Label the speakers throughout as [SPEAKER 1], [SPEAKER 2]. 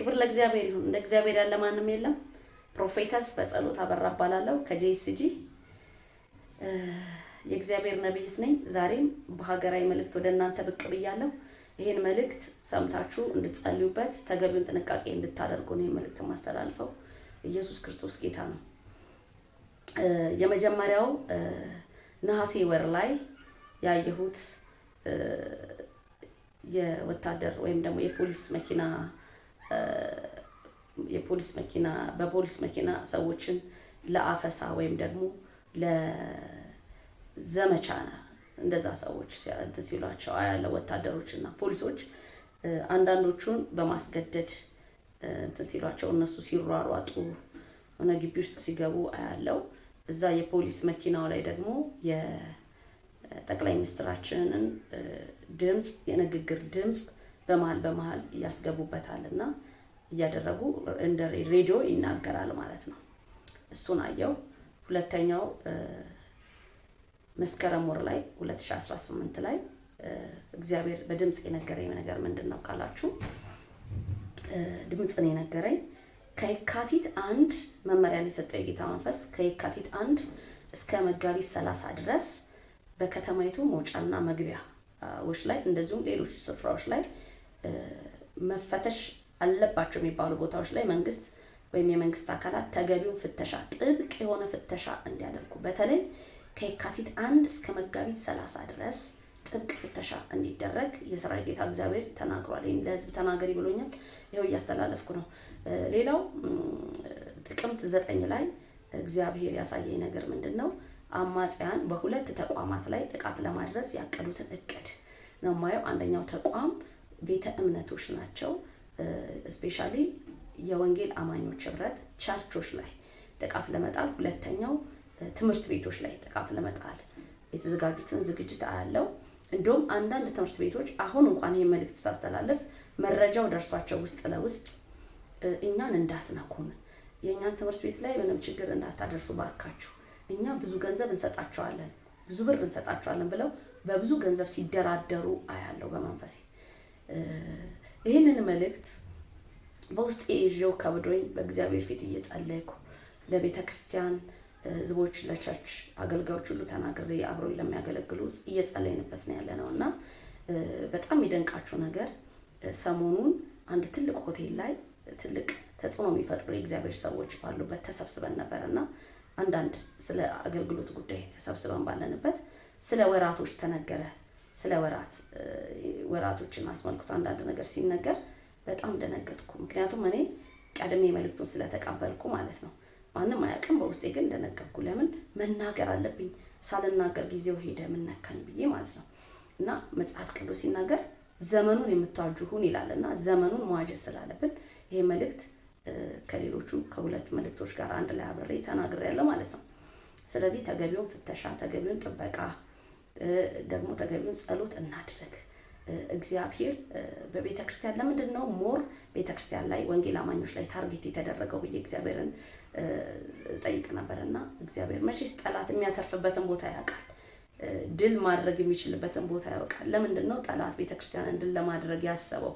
[SPEAKER 1] ክብር ለእግዚአብሔር ይሁን። እንደ እግዚአብሔር ያለ ማንም የለም። Prophetess በጸሎት አበራ እባላለሁ ከ JSG የእግዚአብሔር ነቢይት ነኝ። ዛሬም በሀገራዊ መልእክት ወደ እናንተ ብቅ ብያለሁ። ይህን መልእክት ሰምታችሁ እንድትጸልዩበት ተገቢውን ጥንቃቄ እንድታደርጉ ነው ይህን መልእክት የማስተላልፈው። ኢየሱስ ክርስቶስ ጌታ ነው። የመጀመሪያው ነሐሴ ወር ላይ ያየሁት የወታደር ወይም ደግሞ የፖሊስ መኪና በፖሊስ መኪና ሰዎችን ለአፈሳ ወይም ደግሞ ለዘመቻ እንደዛ ሰዎች እንትን ሲሏቸው አያለው። ወታደሮች እና ፖሊሶች አንዳንዶቹን በማስገደድ እንትን ሲሏቸው እነሱ ሲሯሯጡ ሆነ ግቢ ውስጥ ሲገቡ አያለው። እዛ የፖሊስ መኪናው ላይ ደግሞ የጠቅላይ ሚኒስትራችንን ድምፅ፣ የንግግር ድምፅ በመሀል በመሀል ያስገቡበታል እና እያደረጉ እንደ ሬዲዮ ይናገራል ማለት ነው። እሱን አየው። ሁለተኛው መስከረም ወር ላይ 2018 ላይ እግዚአብሔር በድምፅ የነገረኝ ነገር ምንድን ነው ካላችሁ፣ ድምፅን የነገረኝ ከየካቲት 1 መመሪያን የሰጠው የጌታ መንፈስ ከየካቲት 1 እስከ መጋቢት 30 ድረስ በከተማይቱ መውጫና መግቢያዎች ላይ እንደዚሁም ሌሎች ስፍራዎች ላይ መፈተሽ አለባቸው የሚባሉ ቦታዎች ላይ መንግስት ወይም የመንግስት አካላት ተገቢውን ፍተሻ፣ ጥብቅ የሆነ ፍተሻ እንዲያደርጉ፣ በተለይ ከየካቲት 1 እስከ መጋቢት 30 ድረስ ጥብቅ ፍተሻ እንዲደረግ የሰራዊት ጌታ እግዚአብሔር ተናግሯል። ይህን ለህዝብ ተናገሪ ብሎኛል። ይኸው እያስተላለፍኩ ነው። ሌላው ጥቅምት 9 ላይ እግዚአብሔር ያሳየኝ ነገር ምንድን ነው? አማጽያን በሁለት ተቋማት ላይ ጥቃት ለማድረስ ያቀዱትን እቅድ ነው የማየው። አንደኛው ተቋም ቤተ እምነቶች ናቸው። Especially የወንጌል አማኞች ህብረት ቸርቾች ላይ ጥቃት ለመጣል፣ ሁለተኛው ትምህርት ቤቶች ላይ ጥቃት ለመጣል የተዘጋጁትን ዝግጅት አያለው። እንዲሁም አንዳንድ ትምህርት ቤቶች አሁን እንኳን ይህ መልእክት ሳስተላልፍ መረጃው ደርሷቸው ውስጥ ለውስጥ እኛን እንዳትነኩን፣ የእኛን ትምህርት ቤት ላይ ምንም ችግር እንዳታደርሱ ባካችሁ፣ እኛ ብዙ ገንዘብ እንሰጣችኋለን፣ ብዙ ብር እንሰጣችኋለን ብለው በብዙ ገንዘብ ሲደራደሩ አያለው በመንፈሴ። ይህንን መልእክት በውስጤ ይዤው ከብዶኝ በእግዚአብሔር ፊት እየጸለይኩ ለቤተ ክርስቲያን ህዝቦች፣ ለ church አገልጋዮች ሁሉ ተናግሬ አብሮ ለሚያገለግሉ እየጸለይንበት ነው ያለ ነው። እና በጣም የሚደንቃችሁ ነገር ሰሞኑን አንድ ትልቅ ሆቴል ላይ ትልቅ ተጽዕኖ የሚፈጥሩ የእግዚአብሔር ሰዎች ባሉበት ተሰብስበን ነበር እና አንዳንድ ስለ አገልግሎት ጉዳይ ተሰብስበን ባለንበት ስለ ወራቶች ተነገረ። ስለ ወራቶችን አስመልክቶ አንዳንድ ነገር ሲነገር በጣም ደነገጥኩ። ምክንያቱም እኔ ቀድሜ መልእክቱን ስለተቀበልኩ ማለት ነው። ማንም አያውቅም። በውስጤ ግን ደነገጥኩ። ለምን መናገር አለብኝ፣ ሳልናገር ጊዜው ሄደ፣ ምን ነካኝ ብዬ ማለት ነው። እና መጽሐፍ ቅዱስ ሲናገር ዘመኑን የምትዋጁ ሁን ይላል እና ዘመኑን መዋጀት ስላለብን ይሄ መልእክት ከሌሎቹ ከሁለት መልእክቶች ጋር አንድ ላይ አብሬ ተናግሬያለሁ ማለት ነው። ስለዚህ ተገቢውን ፍተሻ፣ ተገቢውን ጥበቃ፣ ደግሞ ተገቢውን ጸሎት እናድርግ። እግዚአብሔር በቤተ ክርስቲያን ለምንድን ነው more ቤተ ክርስቲያን ላይ፣ ወንጌል አማኞች ላይ target የተደረገው ብዬ እግዚአብሔርን ጠይቅ ነበር። እና እግዚአብሔር መቼስ ጠላት የሚያተርፍበትን ቦታ ያውቃል። ድል ማድረግ የሚችልበትን ቦታ ያውቃል። ለምንድን ነው ጠላት ቤተ ክርስቲያንን ድል ለማድረግ ያሰበው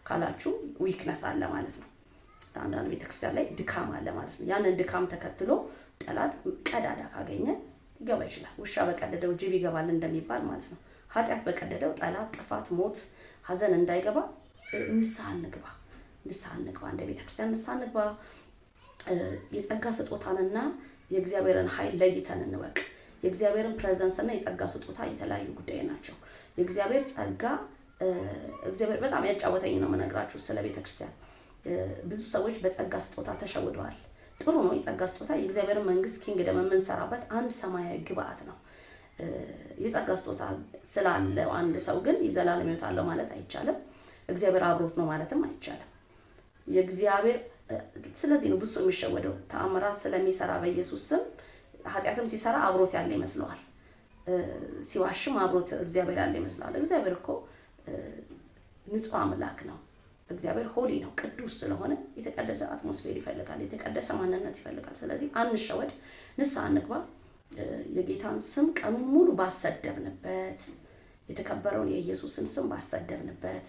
[SPEAKER 1] ካላችሁ weakness አለ ማለት ነው። አንዳንድ ቤተክርስቲያን ላይ ድካም አለ ማለት ነው። ያንን ድካም ተከትሎ ጠላት ቀዳዳ ካገኘ ሊገባ ይችላል። ውሻ በቀደደው ጅብ ይገባል እንደሚባል ማለት ነው። ኃጢአት በቀደደው ጠላት ጥፋት፣ ሞት፣ ሐዘን እንዳይገባ ንስሐ እንግባ፣ ንስሐ እንግባ፣ እንደ ቤተክርስቲያን ንስሐ እንግባ። የጸጋ ስጦታንና የእግዚአብሔርን ኃይል ለይተን እንወቅ። የእግዚአብሔርን presence እና የጸጋ ስጦታ የተለያዩ ጉዳይ ናቸው። የእግዚአብሔር ጸጋ፣ እግዚአብሔር በጣም ያጫወተኝ ነው የምነግራችሁ ስለ ቤተክርስቲያን። ብዙ ሰዎች በጸጋ ስጦታ ተሸውደዋል። ጥሩ ነው። የጸጋ ስጦታ የእግዚአብሔርን መንግስት kingdom የምንሰራበት አንድ ሰማያዊ ግብአት ነው። የጸጋ ስጦታ ስላለው አንድ ሰው ግን የዘላለም ሕይወት አለው ማለት አይቻልም። እግዚአብሔር አብሮት ነው ማለትም አይቻልም። የእግዚአብሔር ስለዚህ ነው ብሶ የሚሸወደው። ተአምራት ስለሚሰራ በኢየሱስ ስም ኃጢአትም ሲሰራ አብሮት ያለ ይመስለዋል። ሲዋሽም አብሮት እግዚአብሔር ያለ ይመስለዋል። እግዚአብሔር እኮ ንጹሕ አምላክ ነው። እግዚአብሔር holy ነው፣ ቅዱስ ስለሆነ የተቀደሰ atmosphere ይፈልጋል፣ የተቀደሰ ማንነት ይፈልጋል። ስለዚህ አንሸወድ፣ ንስሐ እንግባ። የጌታን ስም ቀኑን ሙሉ ባሰደብንበት፣ የተከበረውን የኢየሱስን ስም ባሰደብንበት፣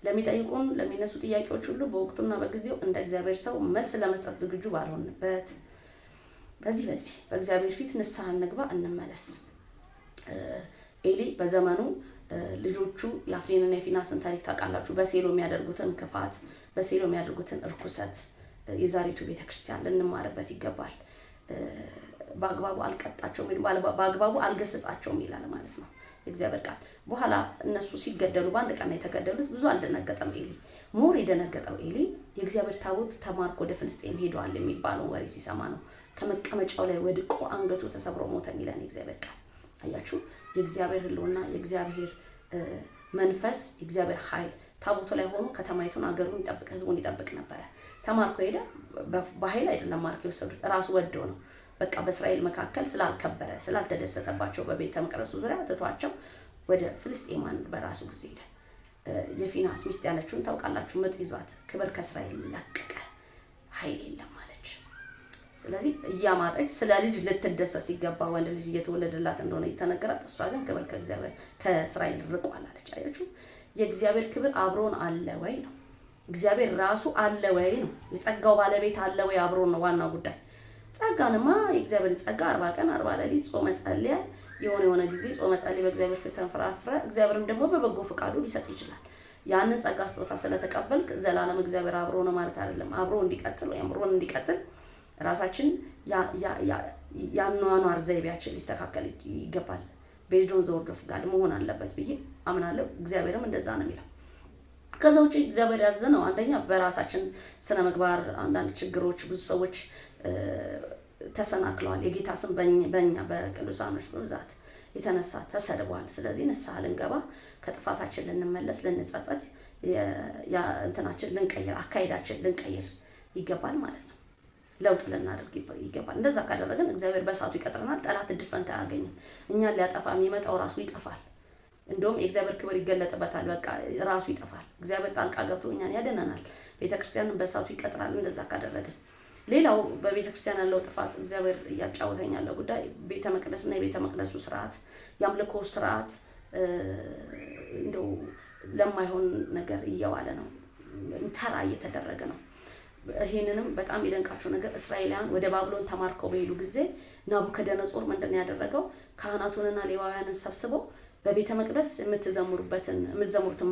[SPEAKER 1] ለሚጠይቁን ለሚነሱ ጥያቄዎች ሁሉ በወቅቱና በጊዜው እንደ እግዚአብሔር ሰው መልስ ለመስጠት ዝግጁ ባልሆንበት በዚህ በእግዚአብሔር ፊት ንስሐ እንግባ፣ እንመለስ። ኤሊ በዘመኑ ልጆቹ የአፍኒንና የፊናስን ታሪክ ታውቃላችሁ። በሴሎ የሚያደርጉትን ክፋት፣ በሴሎ የሚያደርጉትን እርኩሰት የዛሬቱ ቤተክርስቲያን ልንማርበት ይገባል። በአግባቡ አልቀጣቸውም፣ በአግባቡ አልገሰጻቸውም ይላል ማለት ነው የእግዚአብሔር ቃል። በኋላ እነሱ ሲገደሉ በአንድ ቀን የተገደሉት ብዙ አልደነገጠም ኤሊ። more የደነገጠው ኤሊ የእግዚአብሔር ታቦት ተማርኮ ወደ ፍልስጤም ሄደዋል የሚባለውን ወሬ ሲሰማ ነው። ከመቀመጫው ላይ ወድቆ አንገቱ ተሰብሮ ሞተ የሚለን የእግዚአብሔር ቃል። አያችሁ፣ የእግዚአብሔር ሕልውና፣ የእግዚአብሔር መንፈስ፣ የእግዚአብሔር ኃይል ታቦቱ ላይ ሆኖ ከተማይቱን፣ አገሩን ይጠብቅ፣ ህዝቡን ይጠብቅ ነበረ። ተማርኮ ሄደ። በኃይል አይደለም ማርክ የወሰዱት፣ ራሱ ወዶ ነው። በቃ በእስራኤል መካከል ስላልከበረ ስላልተደሰተባቸው በቤተ መቅደሱ ዙሪያ ትቷቸው ወደ ፍልስጤማን በራሱ ጊዜ ሄደ። የፊናስ ሚስት ያለችውን ታውቃላችሁ። ምጥ ይዟት ክብር ከእስራኤል ለቀቀ፣ ኃይል የለም አለች። ስለዚህ እያማጠች ስለ ልጅ ልትደሰት ሲገባ ወንድ ልጅ እየተወለደላት እንደሆነ እየተነገራት፣ እሷ ግን ክብር ከእግዚአብሔር ከእስራኤል ርቋል አለች። አያችሁ፣ የእግዚአብሔር ክብር አብሮን አለ ወይ ነው። እግዚአብሔር ራሱ አለ ወይ ነው። የጸጋው ባለቤት አለ ወይ አብሮን ነው ዋናው ጉዳይ። ጸጋንማ የእግዚአብሔር ጸጋ 40 ቀን 40 ሌሊት ጾመ ጸልየ የሆነ ጊዜ ጾመ ጸልየ በእግዚአብሔር ፊት ተንፈራፍረ እግዚአብሔርም ደግሞ በበጎ ፈቃዱ ሊሰጥ ይችላል። ያንን ጸጋ ስጦታ ስለተቀበልክ ዘላለም እግዚአብሔር አብሮ ነው ማለት አይደለም። አብሮ እንዲቀጥል ወይም አብሮን እንዲቀጥል ራሳችን ያኗኗር ዘይቤያችን ሊስተካከል ይገባል። Based on the word of God መሆን አለበት ብዬ አምናለሁ። እግዚአብሔርም እንደዛ ነው የሚለው። ከዛ ውጪ እግዚአብሔር ያዘነው አንደኛ በራሳችን ስነ ምግባር አንዳንድ ችግሮች ብዙ ሰዎች ተሰናክለዋል። የጌታ ስም በእኛ በቅዱሳኖች በብዛት የተነሳ ተሰድቧል። ስለዚህ ንስሐ ልንገባ፣ ከጥፋታችን ልንመለስ፣ ልንጸጸት፣ እንትናችን ልንቀይር፣ አካሄዳችን ልንቀይር ይገባል ማለት ነው። ለውጥ ልናደርግ ይገባል። እንደዛ ካደረግን እግዚአብሔር በእሳቱ ይቀጥረናል። ጠላት እድል ፈንታ አያገኝም። እኛን ሊያጠፋ የሚመጣው ራሱ ይጠፋል። እንደውም የእግዚአብሔር ክብር ይገለጥበታል። በቃ ራሱ ይጠፋል። እግዚአብሔር ጣልቃ ገብቶ እኛን ያደነናል። ቤተክርስቲያንን በእሳቱ ይቀጥራል እንደዛ ካደረግን። ሌላው በቤተክርስቲያን ያለው ጥፋት እግዚአብሔር እያጫወተኝ ያለው ጉዳይ ቤተ መቅደስና የቤተ መቅደሱ ስርዓት፣ የአምልኮ ስርዓት እንደው ለማይሆን ነገር እየዋለ ነው። ተራ እየተደረገ ነው። ይሄንንም በጣም የደንቃቸው ነገር እስራኤላውያን ወደ ባቢሎን ተማርከው በሄዱ ጊዜ ናቡከደነጾር ምንድን ነው ያደረገው? ካህናቱንና ሌዋውያንን ሰብስበው በቤተ መቅደስ የምትዘምሩትን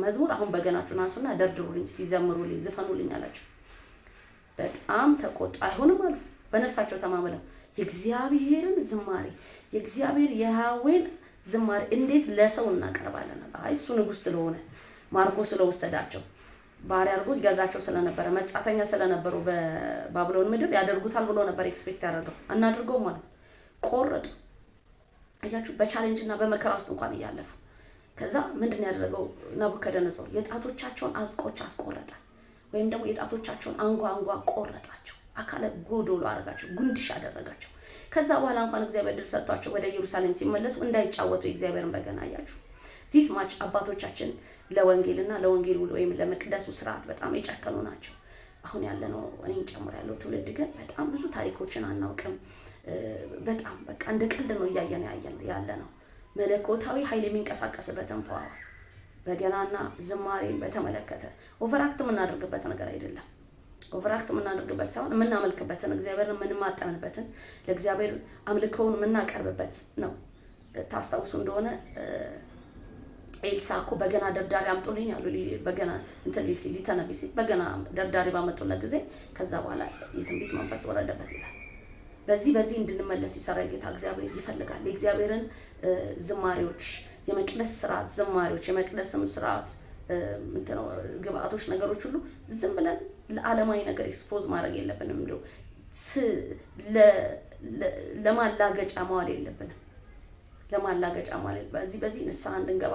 [SPEAKER 1] መዝሙር አሁን በገናችሁን አንሱና ደርድሩልኝ፣ እስቲ ዘምሩልኝ፣ ዝፈኑልኝ አላቸው። በጣም ተቆጡ። አይሆንም አሉ። በነፍሳቸው ተማምለው የእግዚአብሔርን ዝማሬ የእግዚአብሔር የያህዌን ዝማሬ እንዴት ለሰው እናቀርባለን? አይ እሱ ንጉስ ስለሆነ ማርኮ ስለወሰዳቸው ባሪያ አድርጎ ገዛቸው ስለነበረ መጻተኛ ስለነበሩ በባቢሎን ምድር ያደርጉታል ብሎ ነበር expect ያደርገው። አናድርገውም አሉ። ቆረጡ። አያችሁ፣ በ challenge እና በመከራ ውስጥ እንኳን እያለፉ። ከዛ ምንድን ያደረገው ናቡከደነጾር? የጣቶቻቸውን አዝቆች አስቆረጠ፣ ወይም ደግሞ የጣቶቻቸውን አንጓ ቆረጣቸው፣ አካለ ጎዶሎ አደረጋቸው፣ ጉንድሽ አደረጋቸው። ከዛ በኋላ እንኳን እግዚአብሔር ድል ሰጥቷቸው ወደ ኢየሩሳሌም ሲመለሱ እንዳይጫወቱ የእግዚአብሔርን በገና አያችሁ። This much አባቶቻችን ለወንጌልና ለወንጌል ወይም ለመቅደሱ ስርዓት በጣም የጨከኑ ናቸው። አሁን ያለነው እኔን ጨምሮ ያለው ትውልድ ግን በጣም ብዙ ታሪኮችን አናውቅም። በጣም በቃ እንደ ቀልድ ነው እያየን ያለ ነው። መለኮታዊ ኃይል የሚንቀሳቀስበትን power በገናና ዝማሬን በተመለከተ overact የምናደርግበት ነገር አይደለም። Overact የምናደርግበት ሳይሆን የምናመልክበትን፣ እግዚአብሔርን የምንማጠንበትን፣ ለእግዚአብሔር አምልኮውን የምናቀርብበት ነው። ታስታውሱ እንደሆነ ኤልሳ እኮ በገና ደርዳሪ አምጡልኝ ያሉ በገና እንትን ሊል ሊተነብይ ሲል በገና ደርዳሪ ባመጡለት ጊዜ ከዛ በኋላ የትንቢት መንፈስ ወረደበት ይላል። በዚህ እንድንመለስ የሰራዊት ጌታ እግዚአብሔር ይፈልጋል። የእግዚአብሔርን ዝማሬዎች፣ የመቅደስ ስርዓት ዝማሬዎች፣ የመቅደስም ስርዓት ግብአቶች፣ ነገሮች ሁሉ ዝም ብለን ለዓለማዊ ነገር expose ማድረግ የለብንም። እንደው ለማላገጫ መዋል የለብንም። ለማላገጫ ማለት በዚህ ንስሐ እንድንገባ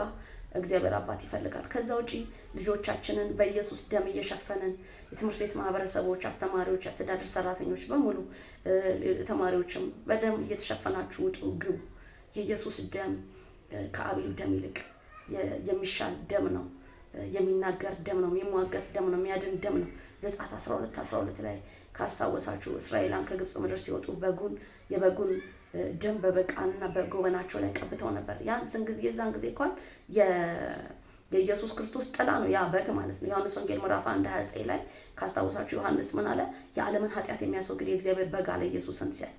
[SPEAKER 1] እግዚአብሔር አባት ይፈልጋል። ከዛ ውጪ ልጆቻችንን በኢየሱስ ደም እየሸፈንን የትምህርት ቤት ማህበረሰቦች፣ አስተማሪዎች፣ አስተዳደር ሰራተኞች በሙሉ ተማሪዎችም በደም እየተሸፈናችሁ ውጡ፣ ግቡ። የኢየሱስ ደም ከአቤል ደም ይልቅ የሚሻል ደም ነው። የሚናገር ደም ነው። የሚሟገት ደም ነው። የሚያድን ደም ነው። ዘጸአት 12:12 ላይ ካስታወሳችሁ እስራኤላን ከግብጽ ምድር ሲወጡ የበጉን ደም በበቃንና በጎበናቸው ላይ ቀብተው ነበር። የዛን ጊዜ እንኳን የኢየሱስ ክርስቶስ ጥላ ነው ያ በግ ማለት ነው። ዮሐንስ ወንጌል ምዕራፍ 1 29 ላይ ካስታወሳችሁ ዮሐንስ ምን አለ? የዓለምን ኃጢአት የሚያስወግድ የእግዚአብሔር በግ አለ ኢየሱስን ሲያይ።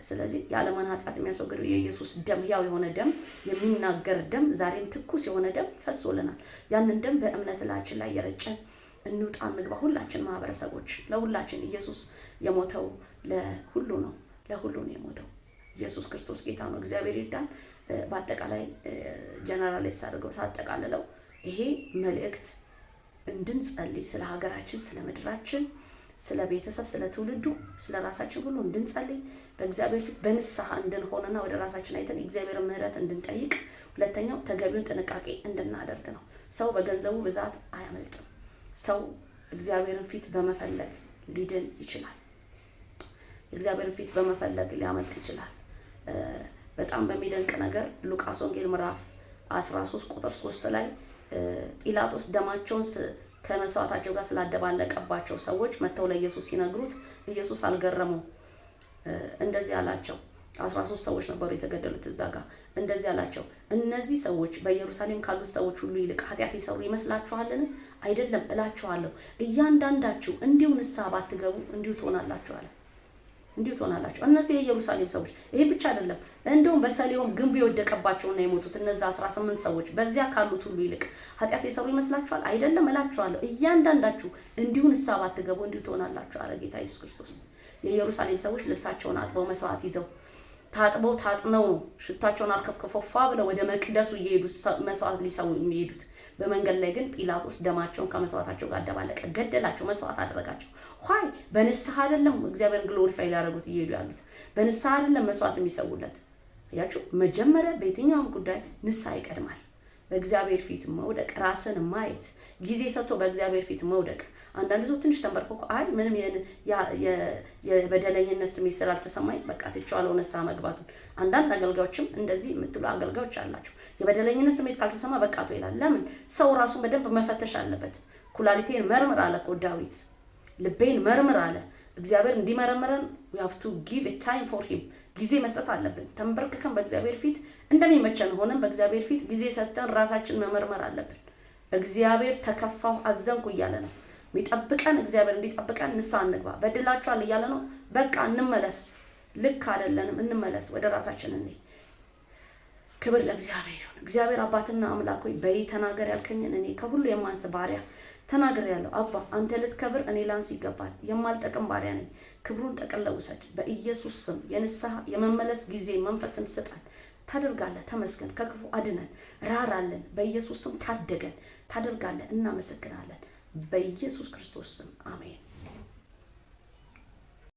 [SPEAKER 1] ስለዚህ የዓለምን ኃጢአት የሚያስወግደው የኢየሱስ ደም፣ ሕያው የሆነ ደም፣ የሚናገር ደም፣ ዛሬም ትኩስ የሆነ ደም ፈሶልናል። ያንን ደም በእምነት ላያችን ላይ የረጨን እንውጣ እንግባ። ሁላችን ማህበረሰቦች፣ ለሁላችን ኢየሱስ የሞተው ለሁሉ ነው፣ ለሁሉ ነው የሞተው። ኢየሱስ ክርስቶስ ጌታ ነው። እግዚአብሔር ይርዳን። በአጠቃላይ generalize አድርገው ሳጠቃልለው ይሄ መልእክት እንድንጸልይ ስለ ሀገራችን፣ ስለ ምድራችን፣ ስለ ቤተሰብ፣ ስለ ትውልዱ፣ ስለ ራሳችን ሁሉ እንድንጸልይ፣ በእግዚአብሔር ፊት በንስሐ እንድንሆንና ወደ ራሳችን አይተን የእግዚአብሔር ምሕረት እንድንጠይቅ፣ ሁለተኛው ተገቢውን ጥንቃቄ እንድናደርግ ነው። ሰው በገንዘቡ ብዛት አያመልጥም። ሰው እግዚአብሔርን ፊት በመፈለግ ሊድን ይችላል። እግዚአብሔርን ፊት በመፈለግ ሊያመልጥ ይችላል። በጣም በሚደንቅ ነገር ሉቃስ ወንጌል ምዕራፍ 13 ቁጥር 3 ላይ ጲላጦስ ደማቸውን ከመስዋዕታቸው ጋር ስላደባለቀባቸው ሰዎች መጥተው ለኢየሱስ ሲነግሩት ኢየሱስ አልገረመው። እንደዚህ አላቸው። 13 ሰዎች ነበሩ የተገደሉት እዛ ጋር። እንደዚህ አላቸው፣ እነዚህ ሰዎች በኢየሩሳሌም ካሉት ሰዎች ሁሉ ይልቅ ኃጢአት የሰሩ ይመስላችኋልን? አይደለም እላችኋለሁ፣ እያንዳንዳችሁ እንዲሁ ንስሐ ባትገቡ እንዲሁ ትሆናላችሁ አለ። እንዲሁ ትሆናላችሁ። እነዚህ የኢየሩሳሌም ሰዎች፣ ይሄ ብቻ አይደለም፣ እንደውም በሰሊሆም ግንቡ የወደቀባቸውና የሞቱት እነዛ 18 ሰዎች በዚያ ካሉት ሁሉ ይልቅ ኃጢአት የሰሩ ይመስላችኋል? አይደለም እላችኋለሁ፣ እያንዳንዳችሁ እንዲሁ ንስሐ ባትገቡ እንዲሁ ትሆናላችሁ አለ ጌታ ኢየሱስ ክርስቶስ። የኢየሩሳሌም ሰዎች ልብሳቸውን አጥበው፣ መስዋዕት ይዘው፣ ታጥበው ታጥነው፣ ሽታቸውን አርከፍክፈው ፏ ብለው ወደ መቅደሱ እየሄዱ መስዋዕት ሊሰው የሚሄዱት፣ በመንገድ ላይ ግን ጲላጦስ ደማቸውን ከመስዋዕታቸው ጋር አደባለቀ፣ ገደላቸው፣ መስዋዕት አደረጋቸው። Why? በንስሐ አይደለም እግዚአብሔርን glorify ሊያደርጉት እየሄዱ ያሉት፣ በንስሐ አይደለም መስዋዕት የሚሰውለት። አያችሁ፣ መጀመሪያ በየትኛውም ጉዳይ ንስሐ ይቀድማል። በእግዚአብሔር ፊት መውደቅ፣ ራስን ማየት፣ ጊዜ ሰጥቶ በእግዚአብሔር ፊት መውደቅ። አንዳንድ ሰው ትንሽ ተንበርክኮ አይ ምንም የበደለኝነት ስሜት ስላልተሰማኝ በቃ ትቼዋለሁ ንስሐ መግባቱን። አንዳንድ አገልጋዮችም እንደዚህ የምትሉ አገልጋዮች አላቸው። የበደለኝነት ስሜት ካልተሰማ በቃ ተው ይላል። ለምን? ሰው ራሱን በደንብ መፈተሽ አለበት። ኩላሊቴን መርምር አለ እኮ ዳዊት። ልቤን መርምር አለ። እግዚአብሔር እንዲመረምረን we have to give a time for him፣ ጊዜ መስጠት አለብን። ተንበርክከን በእግዚአብሔር ፊት፣ እንደሚመቸን ሆነን በእግዚአብሔር ፊት ጊዜ ሰጥተን ራሳችን መመርመር አለብን። እግዚአብሔር ተከፋሁ አዘንኩ እያለ ነው የሚጠብቀን። እግዚአብሔር እንዲጠብቀን ንስሐ እንግባ። በድላችኋል እያለ ነው። በቃ እንመለስ። ልክ አይደለንም፣ እንመለስ። ወደ ራሳችን እንይ። ክብር ለእግዚአብሔር ይሁን። እግዚአብሔር አባትና አምላክ ሆይ፣ በይ ተናገር ያልከኝን እኔ ከሁሉ የማንስ ባሪያ ተናግሬያለሁ። አባ፣ አንተ ልትከብር እኔ ላንስ ይገባል። የማልጠቅም ባሪያ ነኝ። ክብሩን ጠቅልለህ ውሰድ። በኢየሱስ ስም የንስሐ የመመለስ ጊዜ መንፈስን ስጠን። ታደርጋለህ። ተመስገን። ከክፉ አድነን፣ ራራልን። በኢየሱስ ስም ታደገን። ታደርጋለህ። እናመሰግናለን። በኢየሱስ ክርስቶስ ስም።